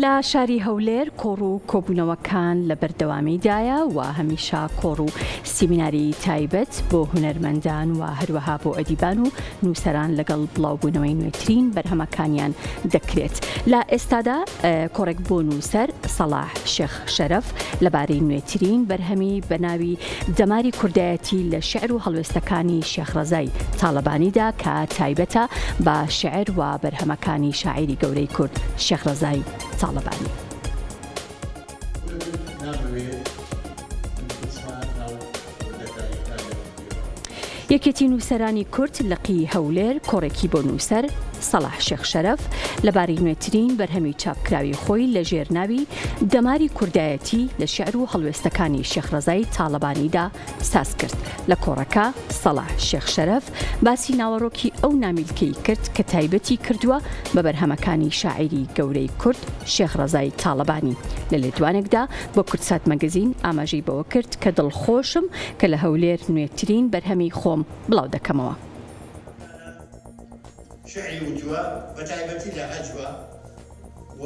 لە شاری هەولێر کۆڕ و کۆبوونەوەکان لە بەردەوامیدایە و هەمیشە کۆڕ و سیمیناری تایبەت بۆ هونەرمەندان و هەروەها بۆ ئەدیبان و نووسەران لەگەڵ بڵاوبوونەوەی نوێترین بەرهەمەکانیان دەکرێت. لە ئێستادا کۆڕێک بۆ نووسەر سەڵاح شێخ شەرەف لەبارەی نوێترین بەرهەمی بە ناوی دەماری کوردایەتی لە شیعر و هەڵوێستەکانی شێخ ڕەزای تاڵەبانیدا کە تایبەتە بە شیعر و بەرهەمەکانی شاعیری گەورەی کورد شێخ ڕەزای تاڵەبانی. یەکێتی نووسەرانی کورد لقی هەولێر کۆڕێکی بۆ نووسەر، سەڵاح شێخ شەرەف، لەبارەی نوێترین بەرهەمی چاپکراوی خۆی لە ژێر ناوی، دەماری کوردایەتی لە شیعر و هەڵوێستەکانی شێخ ڕەزای تاڵەبانیدا، ساز کرد. لە کۆڕەکە، سەڵاح شێخ شەرەف، باسی ناوەڕۆکی ئەو نامیلکەی کرد کە تایبەتی کردووە بە بەرهەمەکانی شاعیری گەورەی کورد شێخ ڕەزای تاڵەبانی. لە لێدوانێکدا بۆ کوردسات مەگەزین ئاماژەی بەوە کرد کە دڵخۆشم کە لە هەولێر نوێترین بەرهەمی خۆم بڵاو دەکەمەوە. شیعری وتووە، بە تایبەتی لە هەجوە و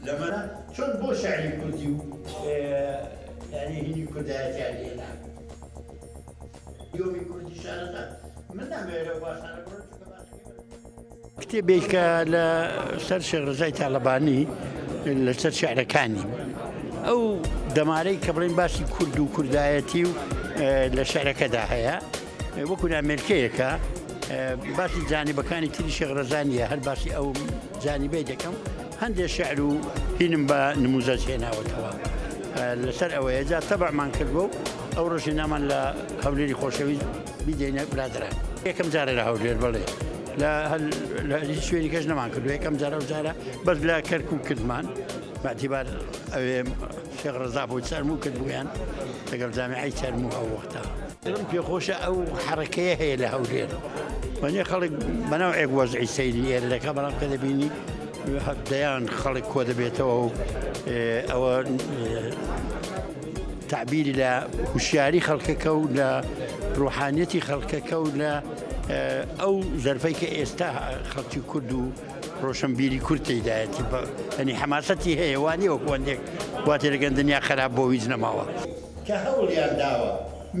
لەمە. چۆن بۆ شیعری کوردی و یانی هینی کوردایەتیان هێنا؟ یۆمی کوردی شارەزا من نامەوێ لەو باسانە بڕۆم چونکە باسەکەی من. کتێبێکە لە سەر شێخ ڕەزای تاڵەبانی لەسەر شعرەکانی ئەو دەمارەی کە بڵێن باسی کورد و کوردایەتی و لە شعرەکەدا هەیە وەکو نامێلکەیەکە باسی جانبەکانی تری شێخ ڕەزا نییە هەر باسی ئەو جانبەی دەکەم هەندێک شعر و هینم بە نموزەج هێناوەتەوە لەسەر ئەوەیە جا تەبعمان کردووە و ئەو ڕۆژێنامان لە هەولێری خۆشەویست بیدەینە برادەران. یەکەم جارە لە هەولێر بەڵێ لە لە هیچ شوێنی کەش نەمان کردو یەکەم جارە و جارە بەس لە کەرکوک کردمان باعتیبار ئەوێ شێخ ڕەزا بۆ چەرموو کردبوویان لەگەڵ جامیعەی چەرموو ئەو وەختە. دڵم پێخۆشە ئەو حەڕەکەیە هەیە لە هەولێر وەنیە خەڵک بەناوێک وەزعی سەیری ئێرە دەکا بەڵام کە دەبینی دەیان خەڵک کۆ دەبێتەوە و ئەوە تەعبیری لە هوشیاری خەڵکەکە و لە ڕوحانیەتی خەڵکەکە و لە ئەو زەرفەی کە ئێستا خەڵکی کورد و ڕۆشنبیری کورد تێدایەتی ئەنی حەماسەتی هەیە وانی وەکو هەندێک وا تێدەگەن دنیا خراپ بۆ هیچ نەماوە. کە هەوڵیان داوە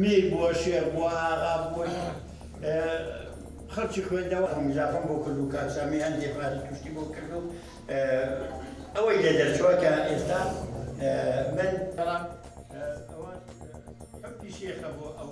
میر بووە شێخ بووە ئاغا بووە خەڵکی خوێندەوە ئیزافەم بۆ کرد و کاک سامی هەندێک پارەی توشتی بۆ کرد و ئەوەی لێ دەرچووە کە ئێستا من بەڵام ئەوە حوکمی شێخە بۆ ئەو.